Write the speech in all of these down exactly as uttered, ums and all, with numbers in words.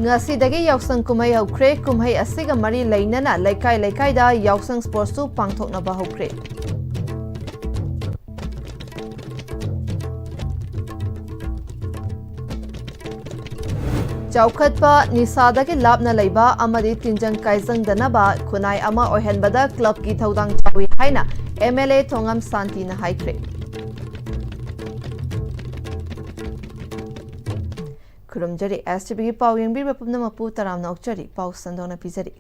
ꯉꯁꯤꯗꯒꯤ ꯌꯥꯎꯁꯪ ꯀꯨꯝꯍꯩ ꯍꯧꯈ꯭ꯔꯦ꯫ ꯀꯨꯝꯍꯩ ꯑꯁꯤꯒ ꯃꯔꯤ ꯂꯩꯅꯅ ꯂꯩꯀꯥꯏ ꯂꯩꯀꯥꯏꯗ ꯌꯥꯎꯁꯪ ꯁ꯭ꯄꯣꯔꯠꯁꯁꯨ ꯄꯥꯡꯊꯣꯛꯅꯕ ꯍꯧꯈ꯭ꯔꯦ꯫ ꯆꯥꯎꯈꯠꯄ, ꯅꯤꯁꯥꯗꯒꯤ ꯂꯥꯞꯅ ꯂꯩꯕ ꯑꯃꯗꯤ ꯇꯤꯟꯖꯪ ꯀꯥꯏꯖꯪꯗꯅꯕ ꯈꯨꯟꯅꯥꯏ ꯑꯃ ꯑꯣꯏꯍꯟꯕꯗ ꯀ꯭ꯂꯕꯀꯤ ꯊꯧꯗꯥꯡ ꯆꯥꯎꯏ ꯍꯥꯏꯅ ꯑꯦꯝ ꯑꯦꯜ ꯑꯦ ꯊꯣꯉꯝ ꯁꯥꯟꯇꯤꯅ ꯍꯥꯏꯈ꯭ꯔꯦ꯫ ꯈꯨꯔꯨꯝꯖꯔꯤ꯫ ꯑꯦꯁ ꯇꯤ ꯚꯤꯒꯤ ꯄꯥꯎ ꯌꯦꯡꯕꯤꯔꯤꯕ ꯄꯨꯝꯅꯃꯛꯄꯨ ꯇꯔꯥꯝꯅ ꯑꯣꯛꯆꯔꯤ꯫ ꯄꯥꯎ ꯁꯟꯗꯣꯛꯅ ꯄꯤꯖꯔꯤ꯫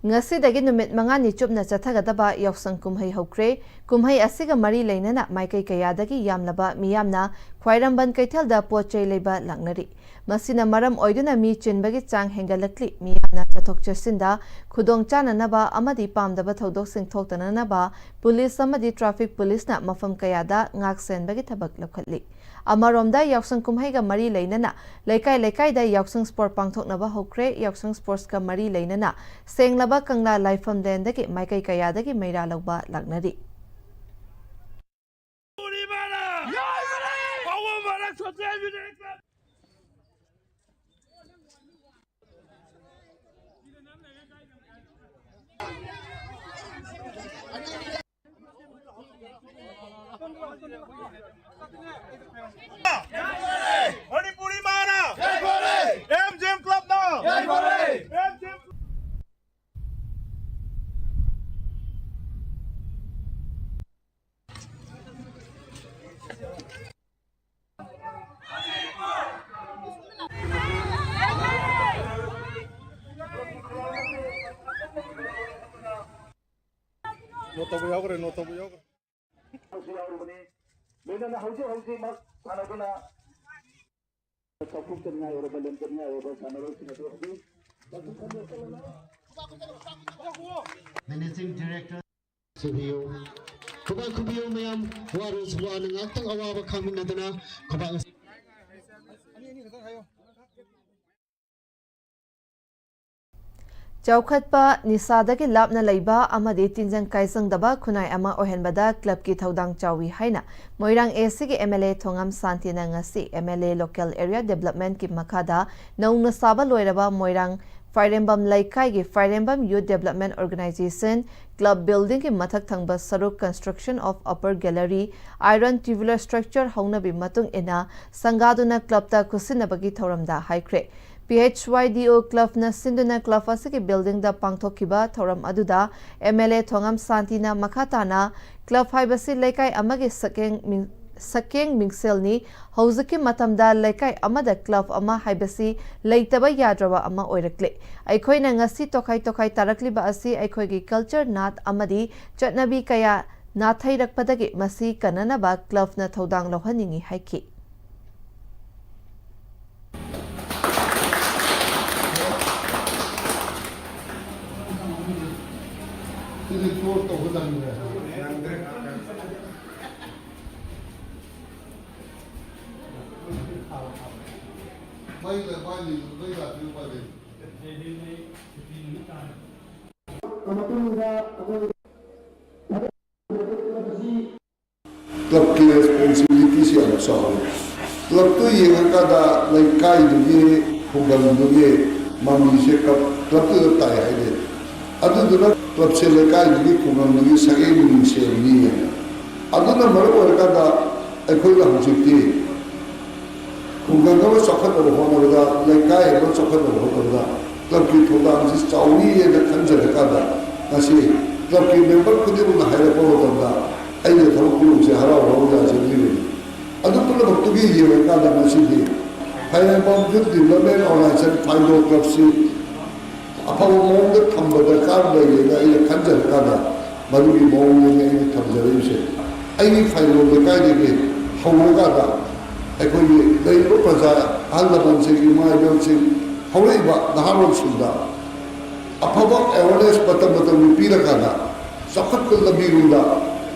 ꯉꯁꯤꯗꯒꯤ ꯅꯨꯃꯤꯠ ꯃꯉꯥꯅꯤ ꯆꯨꯞꯅ ꯆꯠꯊꯒꯗꯕ ꯌꯥꯎꯁꯪ ꯀꯨꯝꯍꯩ ꯍꯧꯈ꯭ꯔꯦ꯫ ꯀꯨꯝꯍꯩ ꯑꯁꯤꯒ ꯃꯔꯤ ꯂꯩꯅꯅ ꯃꯥꯏꯀꯩ ꯀꯌꯥꯗꯒꯤ ꯌꯥꯝꯂꯕ ꯃꯤꯌꯥꯝꯅ ꯈ꯭ꯋꯥꯏꯔꯝꯕꯟ ꯀꯩꯊꯦꯜꯗ ꯄꯣꯠ ꯆꯩ ꯂꯩꯕ ꯂꯥꯛꯅꯔꯤ꯫ ꯃꯁꯤꯅ ꯃꯔꯝ ꯑꯣꯏꯗꯨꯅ ꯃꯤ ꯆꯤꯟꯕꯒꯤ ꯆꯥꯡ ꯍꯦꯟꯒꯠꯂꯛꯂꯤ꯫ ꯃꯤꯌꯥꯝꯅ ꯆꯠꯊꯣꯛ ꯆꯠꯁꯤꯟꯗ ꯈꯨꯗꯣꯡ ꯆꯥꯅꯅꯕ ꯑꯃꯗꯤ ꯄꯥꯝꯗꯕ ꯊꯧꯗꯣꯛꯁꯤꯡ ꯊꯣꯛꯇꯅꯅꯕ ꯄꯨꯂꯤꯁ ꯑꯃꯗꯤ ꯇ꯭ꯔꯥꯐꯤꯛ ꯄꯨꯂꯤꯁꯅ ꯃꯐꯝ ꯀꯌꯥꯗ ꯉꯥꯛ ꯁꯦꯟꯕꯒꯤ ꯊꯕꯛ ꯂꯧꯈꯠꯂꯤ꯫ ꯑꯃꯔꯣꯝꯗ ꯌꯥꯎꯁꯪ ꯀꯨꯝꯍꯩꯒ ꯃꯔꯤ ꯂꯩꯅꯅ ꯂꯩꯀꯥꯏ ꯂꯩꯀꯥꯏꯗ ꯌꯥꯎꯁꯪ ꯁ꯭ꯄꯣꯔꯠ ꯄꯥꯡꯊꯣꯛꯅꯕ ꯍꯧꯈ꯭ꯔꯦ꯫ ꯌꯥꯎꯁꯪ ꯁ꯭ꯄꯣꯔꯠꯁꯀ ꯃꯔꯤ ꯂꯩꯅꯅ ꯁꯦꯡꯂꯕ ꯀꯪꯂꯥ ꯂꯥꯏꯐꯝ ꯂꯦꯟꯗꯒꯤ ꯃꯥꯏꯀꯩ ꯀꯌꯥꯗꯒꯤ ꯃꯩꯔꯥ ꯂꯧꯕ ꯂꯥꯛꯅꯔꯤ꯫ ꯃꯅꯤꯄꯨꯔꯤ ꯃꯥꯅ ꯑꯦꯝ ꯖꯤ ꯑꯦꯝ ꯀ꯭ꯂꯕꯅ ꯑꯦꯝ ꯖꯤ ꯑꯦꯝ ꯅꯣꯠ ꯇꯧꯕ ꯌꯥꯎꯈ꯭ꯔꯦ, ꯅꯣꯠ ꯇꯧꯕ ꯌꯥꯎꯈ꯭ꯔꯦ꯫ ꯌꯥꯎꯔꯤꯕꯅꯤ꯫ ꯂꯣꯏꯅꯅ ꯍꯧꯖꯤꯛ ꯍꯧꯖꯤꯛꯃꯛ ꯁꯥꯟꯅꯗꯨꯅ ꯆꯥꯎꯊꯣꯛꯆꯅꯤꯡꯉꯥꯏ ꯑꯣꯏꯔꯕ, ꯂꯦꯝꯖꯅꯤꯡꯉꯥꯏ ꯑꯣꯏꯔꯕ ꯁꯥꯟꯅꯔꯣꯏꯁꯤꯡ ꯑꯗꯨ ꯍꯧꯖꯤꯛ Managing Director꯫ ꯈꯨꯕꯤꯌꯨ꯫ ꯈꯨꯕꯥꯛ ꯈꯨꯕꯤꯌꯨ ꯃꯌꯥꯝ, ꯋꯥꯔꯁꯨ ꯋꯥꯅ ꯉꯥꯛꯇꯪ ꯑꯋꯥꯕ ꯈꯪꯃꯤꯟꯅꯗꯨꯅ ꯈꯨꯕꯥꯛ ꯑꯁꯤ ꯆꯥꯎꯈꯠꯄ, ꯅꯤꯁꯥꯗꯒꯤ ꯂꯥꯞꯅ ꯂꯩꯕ ꯑꯃꯗꯤ ꯇꯤꯟꯖꯪ ꯀꯥꯏꯖꯪꯗꯕ ꯈꯨꯟꯅꯥꯏ ꯑꯃ ꯑꯣꯏꯍꯟꯕꯗ ꯀ꯭ꯂꯕꯀꯤ ꯊꯧꯗꯥꯡ ꯆꯥꯎꯏ ꯍꯥꯏꯅ ꯃꯣꯏꯔꯥꯡ ꯑꯦꯁꯤꯒꯤ ꯑꯦꯝ ꯑꯦꯜ ꯑꯦ ꯊꯣꯉꯝ ꯁꯥꯟꯇꯤꯅ ꯉꯁꯤ M L A local area ꯗꯦꯕꯂꯞꯃꯦꯟꯠꯀꯤ ꯃꯈꯥꯗ ꯅꯧꯅ ꯁꯥꯕ ꯂꯣꯏꯔꯕ ꯃꯣꯏꯔꯥꯡ ꯐꯥꯏꯔꯦꯝꯕꯝ ꯂꯩꯀꯥꯏꯒꯤ Phairembam youth development organisation club ꯕꯤꯜꯗꯤꯡꯒꯤ ꯃꯊꯛ ꯊꯪꯕ ꯁꯔꯨꯛ construction of upper gallery iron tubular structure ꯍꯧꯅꯕꯤ ꯃꯇꯨꯡ ꯏꯟꯅ ꯁꯪꯒꯥꯗꯨꯅ ꯀ꯭ꯂꯕꯇ ꯈꯨꯠꯁꯤꯟꯅꯕꯒꯤ ꯊꯧꯔꯝꯗ ꯍꯥꯏꯈ꯭ꯔꯦ꯫ ꯄꯤ ꯑꯩꯆ ꯋꯥꯏ ꯗꯤ ꯑꯣ ꯀ꯭ꯂꯕꯅ ꯁꯤꯟꯗꯨꯅ ꯀ꯭ꯂꯕ ꯑꯁꯤꯒꯤ ꯕꯤꯜꯗꯤꯡꯗ ꯄꯥꯡꯊꯣꯛꯈꯤꯕ ꯊꯧꯔꯝ ꯑꯗꯨꯗ ꯑꯦꯝ ꯑꯦꯜ ꯑꯦ ꯊꯣꯉꯝ ꯁꯥꯟꯇꯤꯅ ꯃꯈꯥ ꯇꯥꯅ ꯀ꯭ꯂꯕ ꯍꯥꯏꯕꯁꯤ ꯂꯩꯀꯥꯏ ꯑꯃꯒꯤ ꯁꯛꯌꯦꯡ ꯃꯤꯡ-, ꯁꯛꯌꯦꯡ ꯃꯤꯡꯁꯦꯜꯅꯤ꯫ ꯍꯧꯖꯤꯛꯀꯤ ꯃꯇꯝꯗ ꯂꯩꯀꯥꯏ ꯑꯃꯗ ꯀ꯭ꯂꯕ ꯑꯃ ꯍꯥꯏꯕꯁꯤ ꯂꯩꯇꯕ ꯌꯥꯗ꯭ꯔꯕ ꯑꯃ ꯑꯣꯏꯔꯛꯂꯦ꯫ ꯑꯩꯈꯣꯏꯅ ꯉꯁꯤ ꯇꯣꯈꯥꯏ ꯇꯣꯈꯥꯏ ꯇꯥꯔꯛꯂꯤꯕ ꯑꯁꯤ ꯑꯩꯈꯣꯏꯒꯤ ꯀꯜꯆꯔ, ꯅꯥꯠ ꯑꯃꯗꯤ ꯆꯠꯅꯕꯤ ꯀꯌꯥ ꯅꯥꯊꯩꯔꯛꯄꯗꯒꯤ ꯃꯁꯤ ꯀꯟꯅꯅꯕ ꯀ꯭ꯂꯕꯅ ꯊꯧꯗꯥꯡ ꯂꯧꯍꯟꯅꯤꯡꯏ ꯍꯥꯏꯈꯤ꯫ ꯃꯇꯨꯡꯗ ꯑꯩꯈꯣꯏ ꯀ꯭ꯂꯕꯀꯤ ꯔꯦꯁꯄꯣꯟꯁꯤꯕꯤꯂꯤꯇꯤꯁꯤ ꯌꯥꯝ ꯆꯥꯎꯋꯤ꯫ ꯀ꯭ꯂꯕꯇꯨ ꯌꯦꯡꯉꯀꯥꯟꯗ ꯂꯩꯀꯥꯏꯗꯨꯒꯤ ꯈꯨꯡꯒꯪꯗꯨꯒꯤ ꯃꯃꯤꯁꯦ ꯀ꯭ꯂꯕ, ꯀ꯭ꯂꯕꯇꯨꯗ ꯇꯥꯏ ꯍꯥꯏꯅꯩ꯫ ꯑꯗꯨꯗꯨꯅ ꯀ꯭ꯂꯕꯁꯦ ꯂꯩꯀꯥꯏꯗꯨꯒꯤ ꯈꯨꯡꯒꯪꯗꯨꯒꯤ ꯁꯛꯌꯦꯡ ꯃꯤꯡꯁꯦꯜꯅꯤ꯫ ꯑꯗꯨꯅ ꯃꯔꯝ ꯑꯣꯏꯔꯀꯥꯟꯗ ꯑꯩꯈꯣꯏꯅ ꯍꯧꯖꯤꯛꯇꯤ ꯈꯨꯡꯒꯪ ꯑꯃ ꯆꯥꯎꯈꯠꯅꯕ ꯍꯣꯠꯅꯕꯗ, ꯂꯩꯀꯥꯏ ꯑꯃ ꯆꯥꯎꯈꯠꯅꯕ ꯍꯣꯠꯅꯕꯗ ꯀ꯭ꯂꯕꯀꯤ ꯊꯧꯗꯥꯡꯁꯤ ꯆꯥꯎꯏ ꯍꯥꯏꯅ ꯈꯟꯖꯔꯀꯥꯟꯗ, ꯉꯁꯤ ꯀ꯭ꯂꯕꯀꯤ ꯃꯦꯝꯕꯔ ꯈꯨꯗꯤꯡꯃꯛꯅ ꯍꯥꯏꯔꯛꯄ ꯃꯇꯝꯗ ꯑꯩꯅ ꯊꯕꯛ ꯄꯨꯝꯅꯃꯛꯁꯦ ꯍꯔꯥꯎ ꯍꯔꯥꯎ ꯌꯥꯖꯔꯤꯕꯅꯤ꯫ ꯑꯗꯨ ꯄꯨꯝꯅꯃꯛꯇꯨꯒꯤ ꯌꯦꯡꯉꯀꯥꯟꯗ ꯉꯁꯤꯗꯤ ꯐꯥꯏꯔꯦꯝꯕꯝ ꯌꯨꯠ ꯗꯤꯕꯂꯞꯃꯦꯟ ꯑꯣꯔꯒꯅꯥꯏꯖꯦꯁꯟ ꯐꯥꯏꯗꯣ ꯀ꯭ꯂꯕꯁꯤ ꯑꯐꯕ ꯃꯑꯣꯡꯗ ꯊꯝꯕ ꯗꯔꯀꯥꯔ ꯂꯩꯌꯦꯅ ꯑꯩꯅ ꯈꯟꯖꯔꯀꯥꯟꯗ ꯃꯗꯨꯒꯤ ꯃꯑꯣꯡꯗꯅꯤ ꯑꯩꯅ ꯊꯝꯖꯔꯛꯏꯕꯁꯦ꯫ ꯑꯩꯒꯤ ꯐꯥꯏꯔꯦꯝꯕꯝ ꯂꯩꯀꯥꯏꯗꯒꯤ ꯍꯧꯔꯀꯥꯟꯗ ꯑꯩꯈꯣꯏꯒꯤ ꯂꯩꯔꯤꯕ ꯄ꯭ꯔꯖꯥ, ꯑꯍꯜ ꯂꯃꯟꯁꯤꯡ, ꯏꯃꯥ ꯏꯕꯦꯜꯁꯤꯡ, ꯍꯧꯔꯛꯏꯕ ꯅꯍꯥꯔꯣꯜꯁꯤꯡꯗ ꯑꯐꯕ ꯑꯦꯋꯥꯔꯅꯦꯁ ꯃꯇꯝ ꯃꯇꯝꯒꯤ ꯄꯤꯔꯀꯥꯟꯗ ꯆꯥꯎꯈꯠꯄ ꯂꯝꯕꯤꯔꯣꯝꯗ,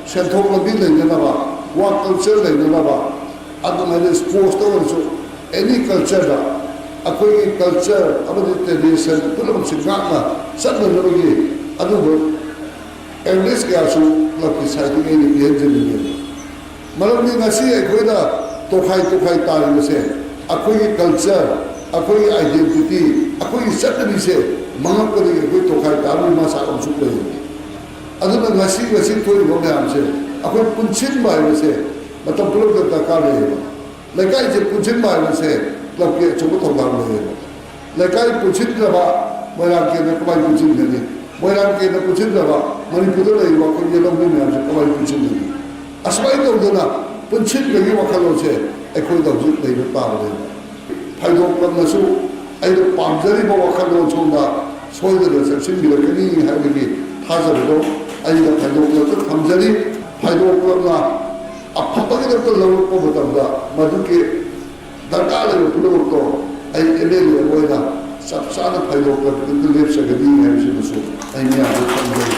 ꯁꯦꯟꯊꯣꯛ ꯂꯝꯕꯤ ꯂꯩꯅꯅꯕ, ꯋꯥꯔꯛ ꯀꯜꯆꯔ ꯂꯩꯅꯅꯕ, ꯑꯗꯨꯃꯥꯏꯅ ꯁ꯭ꯄꯣꯔꯠꯁꯇ ꯑꯣꯏꯔꯁꯨ, ꯑꯦꯅꯤ ꯀꯜꯆꯔꯗ ꯑꯩꯈꯣꯏꯒꯤ ꯀꯜꯆꯔ ꯑꯃꯗꯤ ꯇ꯭ꯔꯦꯗꯤꯁꯟ ꯄꯨꯝꯅꯃꯛꯁꯤ ꯉꯥꯛꯅ ꯆꯠꯅꯅꯕꯒꯤ ꯑꯗꯨꯒꯨꯝꯕ ꯑꯦꯋꯦꯔꯅꯦꯁ ꯀꯌꯥꯁꯨ ꯀ꯭ꯂꯕꯀꯤ ꯁꯥꯏꯠꯇꯒꯤ ꯑꯩꯅ ꯄꯤꯍꯟꯖꯅꯤꯡꯉꯤ꯫ ꯃꯔꯝꯗꯤ ꯉꯁꯤ ꯑꯩꯈꯣꯏꯅ ꯇꯣꯈꯥꯏ ꯇꯣꯈꯥꯏ ꯇꯥꯔꯤꯕꯁꯦ ꯑꯩꯈꯣꯏꯒꯤ ꯀꯜꯆꯔ, ꯑꯩꯈꯣꯏꯒꯤ ꯑꯥꯏꯗꯦꯟꯇꯤꯇꯤ, ꯑꯩꯈꯣꯏꯒꯤ ꯆꯠꯅꯕꯤꯁꯦ ꯃꯥꯡꯉꯛꯄꯗꯒꯤ ꯑꯩꯈꯣꯏ ꯇꯣꯈꯥꯏ ꯇꯥꯕꯒꯤ ꯃꯆꯥꯛ ꯑꯃꯁꯨ ꯑꯣꯏꯔꯤꯕꯅꯤ꯫ ꯑꯗꯨꯅ ꯉꯁꯤ ꯉꯁꯤ ꯊꯣꯛꯏꯕ ꯃꯌꯥꯝꯁꯦ ꯑꯩꯈꯣꯏ ꯄꯨꯟꯁꯤꯟꯕ ꯍꯥꯏꯕꯁꯦ ꯃꯇꯝ ꯄꯨꯝꯅꯃꯛꯇ ꯗꯔꯀꯥꯔ ꯂꯩꯌꯦꯕ꯫ ꯂꯩꯀꯥꯏꯁꯦ ꯄꯨꯟꯁꯤꯟꯕ ꯍꯥꯏꯕꯁꯦ ꯀ꯭ꯂꯕꯀꯤ ꯑꯆꯧꯕ ꯊꯧꯗꯥꯡ ꯂꯩꯌꯦꯕ꯫ ꯂꯩꯀꯥꯏ ꯄꯨꯟꯁꯤꯟꯗ꯭ꯔꯕ ꯃꯣꯏꯔꯥꯡ ꯀꯦꯟꯗ꯭ꯔ ꯀꯃꯥꯏꯅ ꯄꯨꯟꯁꯤꯟꯒꯅꯤ? ꯃꯣꯏꯔꯥꯡ ꯀꯦꯟꯗ꯭ꯔ ꯄꯨꯟꯁꯤꯟꯗ꯭ꯔꯕ ꯃꯅꯤꯄꯨꯔꯗ ꯂꯩꯔꯤꯕ ꯑꯩꯈꯣꯏ ꯌꯦꯜꯍꯧꯃꯤ ꯃꯌꯥꯝꯁꯦ ꯀꯃꯥꯏꯅ ꯄꯨꯟꯁꯤꯟꯒꯅꯤ? ꯑꯁꯨꯃꯥꯏꯅ ꯇꯧꯗꯅ ꯄꯨꯟꯁꯤꯟꯕꯒꯤ ꯋꯥꯈꯜꯂꯣꯟꯁꯦ ꯑꯩꯈꯣꯏꯗ ꯍꯧꯖꯤꯛ ꯂꯩꯕ ꯇꯥꯕꯅꯦꯕ꯫ ꯐꯥꯏꯗꯣꯛꯄꯅꯁꯨ ꯑꯩꯅ ꯄꯥꯝꯖꯔꯤꯕ ꯋꯥꯈꯜꯂꯣꯟ ꯁꯣꯝꯗ ꯁꯣꯏꯗꯅ ꯆꯪꯁꯤꯟꯕꯤꯔꯛꯀꯅꯤ ꯍꯥꯏꯕꯒꯤ ꯊꯥꯖꯕꯗꯣ ꯑꯩꯅ ꯐꯥꯏꯗꯣꯛꯄꯗ ꯊꯝꯖꯔꯤ꯫ ꯐꯥꯏꯗꯣꯛꯄꯅ ꯑꯐꯕꯒꯤꯗꯃꯛꯇ ꯂꯧꯔꯛꯄ ꯃꯇꯝꯗ ꯃꯗꯨꯒꯤ ꯗꯔꯀꯥꯔ ꯂꯩꯕ ꯄꯨꯝꯅꯃꯛꯇꯣ ꯑꯩ ꯑꯦꯝ ꯑꯦꯜ ꯑꯦ ꯑꯃ ꯑꯣꯏꯅ ꯆꯞ ꯆꯥꯅ ꯐꯥꯏꯗꯣꯛꯄꯗ ꯂꯦꯞꯆꯒꯅꯤ ꯍꯥꯏꯕꯁꯤꯃꯁꯨ ꯑꯩ ꯃꯌꯥꯝꯗ ꯊꯝꯖꯔꯤ꯫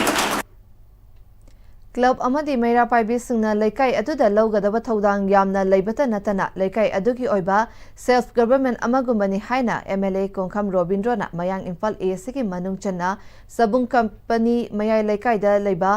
ꯀ꯭ꯂꯕ ꯑꯃꯗꯤ ꯃꯩꯔꯥ ꯄꯥꯏꯕꯤꯁꯤꯡꯅ ꯂꯩꯀꯥꯏ ꯑꯗꯨꯗ ꯂꯧꯒꯗꯕ ꯊꯧꯗꯥꯡ ꯌꯥꯝꯅ ꯂꯩꯕꯇ ꯅꯠꯇꯅ ꯂꯩꯀꯥꯏ ꯑꯗꯨꯒꯤ ꯑꯣꯏꯕ ꯁꯦꯜꯐ ꯒꯚꯔꯟꯃꯦꯟꯠ ꯑꯃꯒꯨꯝꯕꯅꯤ ꯍꯥꯏꯅ ꯑꯦꯝ ꯑꯦꯜ ꯑꯦ ꯀꯣꯡꯈꯥꯝ ꯔꯣꯕꯤꯟꯗ꯭ꯔꯣꯅ ꯃꯌꯥꯡ ꯏꯝꯐꯥꯜ ꯑꯦ ꯑꯦꯁ ꯁꯤꯒꯤ ꯃꯅꯨꯡ ꯆꯟꯅ ꯁꯕꯨꯡ ꯀꯝꯄꯅꯤ ꯃꯌꯥꯏ ꯂꯩꯀꯥꯏꯗ ꯂꯩꯕ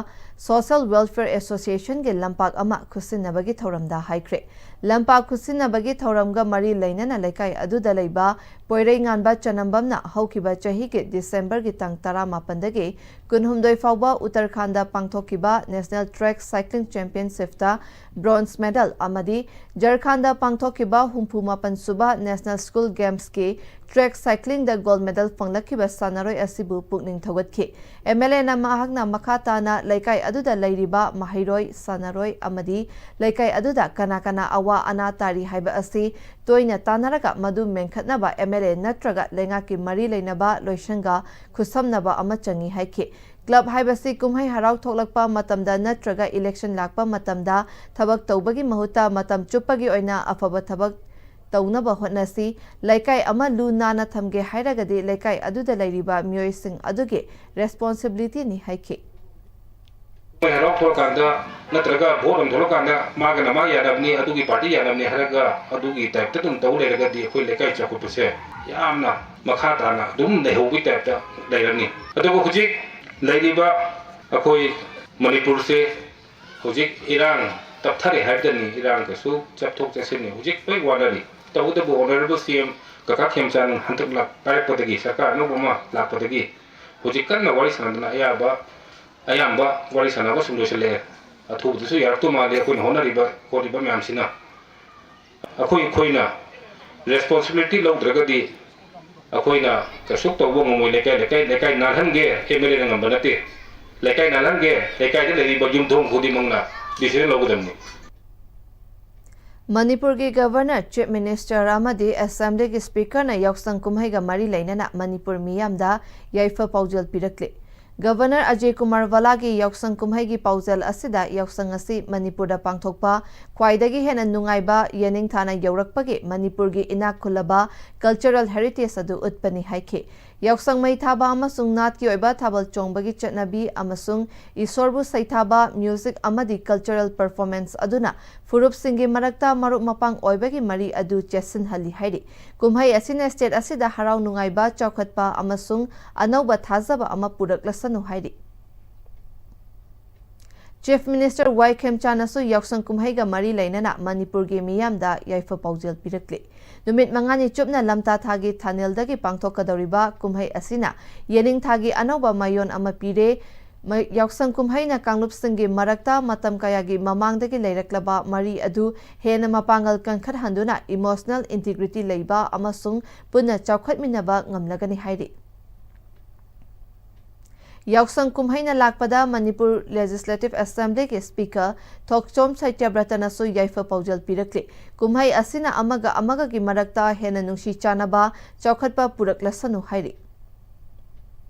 ꯁꯣꯁꯦꯜ ꯋꯦꯜꯐꯤꯌꯔ ꯑꯦꯁꯣꯁꯤꯌꯦꯁꯟꯒꯤ ꯂꯝꯄꯥꯛ ꯑꯃ ꯈꯨꯠꯁꯤꯟꯅꯕꯒꯤ ꯊꯧꯔꯝꯗ ꯍꯥꯏꯈ꯭ꯔꯦ꯫ ꯂꯝꯄꯥꯛ ꯈꯨꯠꯁꯤꯟꯅꯕꯒꯤ ꯊꯧꯔꯝꯒ ꯃꯔꯤ ꯂꯩꯅꯅ ꯂꯩꯀꯥꯏ ꯑꯗꯨꯗ ꯂꯩꯕ ꯄꯣꯏꯔꯩꯉꯥꯟꯕ ꯆꯅꯝꯕꯝꯅ ꯍꯧꯈꯤꯕ ꯆꯍꯤꯒꯤ ꯗꯤꯁꯦꯝꯕꯔꯒꯤ ꯇꯥꯡ ꯇꯔꯥꯃꯥꯄꯟꯗꯒꯤ ꯀꯨꯟꯍꯨꯝꯗꯣꯏ ꯐꯥꯎꯕ ꯎꯠꯇꯔꯈꯥꯟꯗ ꯄꯥꯡꯊꯣꯛꯈꯤꯕ ꯅꯦꯁꯅꯦꯜ ꯇ꯭ꯔꯦꯛ ꯁꯥꯏꯀ꯭ꯂꯤꯡ ꯆꯦꯝꯄꯤꯌꯟꯁꯤꯞꯇ ꯕ꯭ꯔꯣꯟꯖ ꯃꯦꯗꯜ ꯑꯃꯗꯤ ꯖꯔꯈꯥꯟꯗ ꯄꯥꯡꯊꯣꯛꯈꯤꯕ ꯍꯨꯝꯐꯨ ꯃꯥꯄꯟ ꯁꯨꯕ ꯅꯦꯁꯅꯦꯜ ꯁ꯭ꯀꯨꯜ ꯒꯦꯝꯁꯀꯤ ꯇ꯭ꯔꯦꯛ ꯁꯥꯏꯀ꯭ꯂꯤꯡꯗ ꯒꯣꯜꯗ ꯃꯦꯗꯜ ꯐꯪꯂꯛꯈꯤꯕ ꯁꯥꯟꯅꯔꯣꯏ ꯑꯁꯤꯕꯨ ꯄꯨꯛꯅꯤꯡ ꯊꯧꯒꯠꯈꯤ꯫ ꯑꯦꯝ ꯑꯦꯜ ꯑꯦꯅ ꯃꯍꯥꯛꯅ ꯃꯈꯥ ꯇꯥꯅ ꯂꯩꯀꯥꯏ ꯑꯗꯨꯗ ꯂꯩꯔꯤꯕ ꯃꯍꯩꯔꯣꯏ, ꯁꯥꯟꯅꯔꯣꯏ ꯑꯃꯗꯤ ꯂꯩꯀꯥꯏ ꯑꯗꯨꯗ ꯀꯅꯥ ꯀꯅꯥ ꯑꯋꯥ ꯑꯅꯥ ꯇꯥꯔꯤ ꯍꯥꯏꯕ ꯑꯁꯤ ꯇꯣꯏꯅ ꯇꯥꯟꯅꯔꯒ ꯃꯗꯨ ꯃꯦꯟꯈꯠꯅꯕ ꯑꯦꯝ ꯑꯦꯜ ꯑꯦ ꯅꯠꯇ꯭ꯔꯒ ꯂꯩꯉꯥꯛꯀꯤ ꯃꯔꯤ ꯂꯩꯅꯕ ꯂꯣꯏꯁꯪꯒ ꯈꯨꯠꯁꯝꯅꯕ ꯑꯃ ꯆꯪꯏ ꯍꯥꯏꯈꯤ꯫ ꯀ꯭ꯂꯕ ꯍꯥꯏꯕꯁꯤ ꯀꯨꯝꯍꯩ ꯍꯔꯥꯎ ꯊꯣꯛꯂꯛꯄ ꯃꯇꯝꯗ ꯅꯠꯇ꯭ꯔꯒ ꯏꯂꯦꯛꯁꯟ ꯂꯥꯛꯄ ꯃꯇꯝꯗ ꯊꯕꯛ ꯇꯧꯕꯒꯤ ꯃꯍꯨꯠꯇ ꯃꯇꯝ ꯆꯨꯞꯄꯒꯤ ꯑꯣꯏꯅ ꯑꯐꯕ ꯊꯕꯛ ꯇꯧꯅꯕ ꯍꯣꯠꯅꯁꯤ꯫ ꯂꯩꯀꯥꯏ ꯑꯃ ꯂꯨ ꯅꯥꯟꯅ ꯊꯝꯒꯦ ꯍꯥꯏꯔꯒꯗꯤ ꯂꯩꯀꯥꯏ ꯑꯗꯨꯗ ꯂꯩꯔꯤꯕ ꯃꯤꯑꯣꯏꯁꯤꯡ ꯑꯗꯨꯒꯤ ꯔꯦꯁꯄꯣꯟꯁꯤꯕꯤꯂꯤꯇꯤꯅꯤ ꯍꯥꯏꯈꯤ꯫ ꯃꯣꯏ ꯍꯔꯥꯎ ꯊꯣꯛꯂꯀꯥꯟꯗ ꯅꯠꯇ꯭ꯔꯒ ꯚꯣꯠ ꯑꯃ ꯊꯣꯛꯂꯀꯥꯟꯗ ꯃꯥꯒꯅ ꯃꯥ ꯌꯥꯅꯕꯅꯤ, ꯑꯗꯨꯒꯤ ꯄꯥꯔꯇꯤ ꯌꯥꯅꯕꯅꯤ ꯍꯥꯏꯔꯒ ꯑꯗꯨꯒꯤ ꯇꯥꯏꯞꯇ ꯑꯗꯨꯝ ꯇꯧ ꯂꯩꯔꯒꯗꯤ ꯑꯩꯈꯣꯏ ꯂꯩꯀꯥꯏ ꯆꯥꯎꯈꯠꯄꯁꯦ ꯌꯥꯝꯅ ꯃꯈꯥ ꯇꯥꯅ ꯑꯗꯨꯝ ꯂꯩꯍꯧꯕꯒꯤ ꯇꯥꯏꯞꯇ ꯂꯩꯔꯅꯤ꯫ ꯑꯗꯨꯕꯨ ꯍꯧꯖꯤꯛ ꯂꯩꯔꯤꯕ ꯑꯩꯈꯣꯏ ꯃꯅꯤꯄꯨꯔꯁꯦ ꯍꯧꯖꯤꯛ ꯏꯔꯥꯡ ꯇꯞꯊꯔꯦ ꯍꯥꯏꯕꯗꯅꯤ, ꯏꯔꯥꯡ ꯀꯩꯁꯨ ꯆꯠꯊꯣꯛ ꯆꯠꯁꯤꯟꯅꯤ ꯍꯧꯖꯤꯛ ꯂꯣꯏ ꯋꯥꯅꯔꯤ꯫ ꯇꯧꯕꯇꯕꯨ ꯑꯣꯅꯔꯦꯕꯜ ꯁꯤ ꯑꯦꯝ ꯀꯀꯥ ꯈꯦꯝꯆꯥꯟ ꯍꯟꯗꯛ ꯂꯥꯛ-, ꯄꯥꯏꯔꯛꯄꯗꯒꯤ, ꯁꯔꯀꯥꯔ ꯑꯅꯧꯕ ꯑꯃ ꯂꯥꯛꯄꯗꯒꯤ ꯍꯧꯖꯤꯛ ꯀꯟꯅ ꯋꯥꯔꯤ ꯁꯥꯟꯅꯗꯅ ꯑꯌꯥꯕ ꯑꯌꯥꯝꯕ ꯋꯥꯔꯤ ꯁꯥꯟꯅꯕꯁꯤꯡ ꯂꯣꯏꯁꯤꯜꯂꯛꯑꯦ꯫ ꯑꯊꯨꯕꯗꯁꯨ ꯌꯥꯔꯛꯇꯧ ꯃꯥꯜꯂꯤ ꯑꯩꯈꯣꯏꯅ ꯍꯣꯠꯅꯔꯤꯕ ꯈꯣꯠꯂꯤꯕ ꯃꯌꯥꯝꯁꯤꯅ꯫ ꯑꯩꯈꯣꯏ, ꯑꯩꯈꯣꯏꯅ ꯔꯦꯁꯄꯣꯟꯁꯤꯕꯤꯂꯤꯇꯤ ꯂꯧꯗ꯭ꯔꯒꯗꯤ ꯑꯩꯈꯣꯏꯅ ꯀꯩꯁꯨ ꯇꯧꯕ ꯉꯝꯃꯣꯏ꯫ ꯂꯩꯀꯥꯏ, ꯂꯩꯀꯥꯏ, ꯂꯩꯀꯥꯏ ꯅꯥꯜꯍꯟꯒꯦ ꯑꯦꯝ ꯑꯦꯜ ꯑꯦꯅ ꯉꯝꯕ ꯅꯠꯇꯦ꯫ ꯂꯩꯀꯥꯏ ꯅꯥꯜꯍꯟꯒꯦ, ꯂꯩꯀꯥꯏꯗ ꯂꯩꯔꯤꯕ ꯌꯨꯝꯊꯣꯡ ꯈꯨꯗꯤꯡꯃꯛꯅ ꯗꯤꯁꯤꯖꯟ ꯂꯧꯒꯗꯕꯅꯤ꯫ ꯃꯅꯤꯄꯨꯔꯒꯤ ꯒꯚꯔꯅꯔ, ꯆꯤꯐ ꯃꯤꯅꯤꯁꯇꯔ ꯑꯃꯗꯤ ꯑꯦꯁꯦꯝꯕ꯭ꯂꯤꯒꯤ ꯁ꯭ꯄꯤꯀꯔꯅ ꯌꯥꯎꯁꯪ ꯀꯨꯝꯍꯩꯒ ꯃꯔꯤ ꯂꯩꯅꯅ ꯃꯅꯤꯄꯨꯔ ꯃꯤꯌꯥꯝꯗ ꯌꯥꯏꯐ ꯄꯥꯎꯖꯦꯜ ꯄꯤꯔꯛꯂꯦ꯫ ꯒꯚꯔꯅꯔ ꯑꯖꯌ ꯀꯨꯃꯥꯔ ꯚꯜꯂꯥꯒꯤ ꯌꯥꯎꯁꯪ ꯀꯨꯝꯍꯩꯒꯤ ꯄꯥꯎꯖꯦꯜ ꯑꯁꯤꯗ ꯌꯥꯎꯁꯪ ꯑꯁꯤ ꯃꯅꯤꯄꯨꯔꯗ ꯄꯥꯡꯊꯣꯛꯄ ꯈ꯭ꯋꯥꯏꯗꯒꯤ ꯍꯦꯟꯅ ꯅꯨꯡꯉꯥꯏꯕ, ꯌꯦꯅꯤꯡꯊꯥꯅ ꯌꯧꯔꯛꯄꯒꯤ ꯃꯅꯤꯄꯨꯔꯒꯤ ꯏꯅꯥꯛ ꯈꯨꯜꯂꯕ ꯀꯜꯆꯔꯦꯜ ꯍꯦꯔꯤꯇꯦꯖ ꯑꯗꯨ ꯎꯠꯄꯅꯤ ꯍꯥꯏꯈꯤ꯫ ꯌꯥꯎꯁꯪ ꯃꯩ ꯊꯥꯕ ꯑꯃꯁꯨꯡ ꯅꯥꯠꯀꯤ ꯑꯣꯏꯕ ꯊꯥꯕꯜ ꯆꯣꯡꯕꯒꯤ ꯆꯠꯅꯕꯤ ꯑꯃꯁꯨꯡ ꯏꯁꯣꯔꯕꯨ ꯁꯩꯊꯥꯕ, ꯃ꯭ꯌꯨꯖꯤꯛ ꯑꯃꯗꯤ ꯀꯜꯆꯔꯦꯜ ꯄꯔꯐꯣꯔꯃꯦꯟꯁ ꯑꯗꯨꯅ ꯐꯨꯔꯨꯞꯁꯤꯡꯒꯤ ꯃꯔꯛꯇ ꯃꯔꯨꯞ ꯃꯄꯥꯡ ꯑꯣꯏꯕꯒꯤ ꯃꯔꯤ ꯑꯗꯨ ꯆꯦꯠꯁꯤꯟꯍꯜꯂꯤ ꯍꯥꯏꯔꯤ꯫ ꯀꯨꯝꯍꯩ ꯑꯁꯤꯅ ꯁ꯭ꯇꯦꯠ ꯑꯁꯤꯗ ꯍꯔꯥꯎ ꯅꯨꯡꯉꯥꯏꯕ, ꯆꯥꯎꯈꯠꯄ ꯑꯃꯁꯨꯡ ꯑꯅꯧꯕ ꯊꯥꯖꯕ ꯑꯃ ꯄꯨꯔꯛꯂꯁꯅꯨ ꯍꯥꯏꯔꯤ꯫ ꯆꯤꯐ ꯃꯤꯅꯤꯁꯇꯔ ꯋꯥꯏ ꯈꯦꯝꯆꯥꯟꯅꯁꯨ ꯌꯥꯎꯁꯪ ꯀꯨꯝꯍꯩꯒ ꯃꯔꯤ ꯂꯩꯅꯅ ꯃꯅꯤꯄꯨꯔꯒꯤ ꯃꯤꯌꯥꯝꯗ ꯌꯥꯏꯐ ꯄꯥꯎꯖꯦꯜ ꯄꯤꯔꯛꯂꯤ꯫ ꯅꯨꯃꯤꯠ ꯃꯉꯥꯅꯤ ꯆꯨꯞꯅ ꯂꯝꯇꯥ ꯊꯥꯒꯤ ꯊꯥꯅꯦꯜꯗꯒꯤ ꯄꯥꯡꯊꯣꯛꯀꯗꯧꯔꯤꯕ ꯀꯨꯝꯍꯩ ꯑꯁꯤꯅ ꯌꯦꯅꯤꯡꯊꯥꯒꯤ ꯑꯅꯧꯕ ꯃꯌꯣꯟ ꯑꯃ ꯄꯤꯔꯦ꯫ ꯃ-, ꯌꯥꯎꯁꯪ ꯀꯨꯝꯍꯩꯅ ꯀꯥꯡꯂꯨꯞꯁꯤꯡꯒꯤ ꯃꯔꯛꯇ ꯃꯇꯝ ꯀꯌꯥꯒꯤ ꯃꯃꯥꯡꯗꯒꯤ ꯂꯩꯔꯛꯂꯕ ꯃꯔꯤ ꯑꯗꯨ ꯍꯦꯟꯅ ꯃꯄꯥꯡꯒꯜ ꯀꯟꯈꯠꯍꯟꯗꯨꯅ ꯏꯃꯣꯁꯅꯦꯜ ꯏꯟꯇꯤꯒ꯭ꯔꯤꯇꯤ ꯂꯩꯕ ꯑꯃꯁꯨꯡ ꯄꯨꯟꯅ ꯆꯥꯎꯈꯠꯃꯤꯟꯅꯕ ꯉꯝꯂꯒꯅꯤ ꯍꯥꯏꯔꯤ꯫ ꯌꯥꯎꯁꯪ ꯀꯨꯝꯍꯩꯅ ꯂꯥꯛꯄꯗ ꯃꯅꯤꯄꯨꯔ ꯂꯦꯖꯤꯁꯂꯦꯇꯤꯚ ꯑꯦꯁꯦꯝꯕ꯭ꯂꯤꯒꯤ ꯁ꯭ꯄꯤꯀꯔ ꯊꯣꯛꯆꯣꯝ ꯁꯇ꯭ꯌꯕ꯭ꯔꯇꯅꯁꯨ ꯌꯥꯏꯐ ꯄꯥꯎꯖꯦꯜ ꯄꯤꯔꯛꯂꯤ꯫ ꯀꯨꯝꯍꯩ ꯑꯁꯤꯅ ꯑꯃꯒ ꯑꯃꯒꯒꯤ ꯃꯔꯛꯇ ꯍꯦꯟꯅ ꯅꯨꯡꯁꯤ ꯆꯥꯟꯅꯕ, ꯆꯥꯎꯈꯠꯄ ꯄꯨꯔꯛꯂꯁꯅꯨ ꯍꯥꯏꯔꯤ꯫